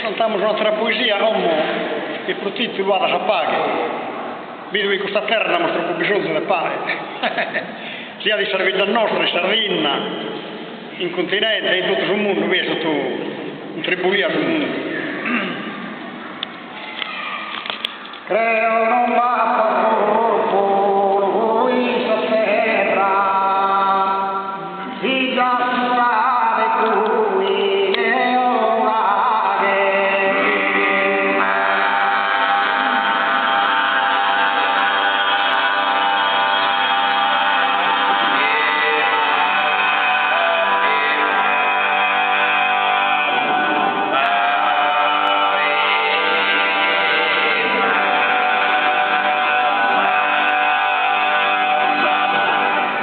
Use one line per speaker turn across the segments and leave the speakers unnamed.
Bos contamus un'àtera poesia como chi pro tìtulu at sa paghe. Bidu chi in custa terra nd'amus tropu bisonzu de paghe, siat in sas biddas nostras, in Sardinna, in continente e in totu su mundu, chi est totu in tribulia su mundu. Creo non b'apat populu in sa terra chi già tzitade cuile o nuraghe.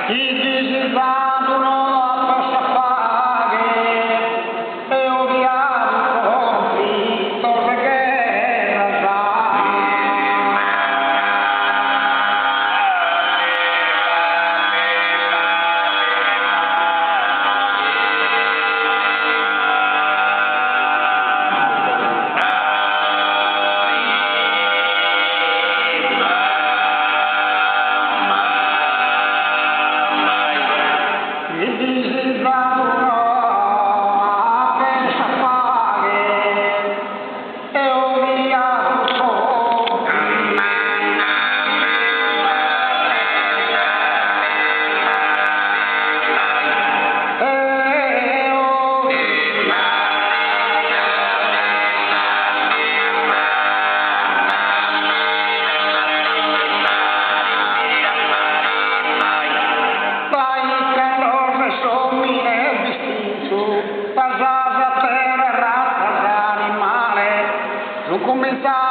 Chi disizadu no apat sa paghe e odiadu conflitos e gherras. Chi disizadu no apen sa paghe e odiadu Dae cando s'est s'omine distintu da sas ateras ratzas animales sun cumintzados.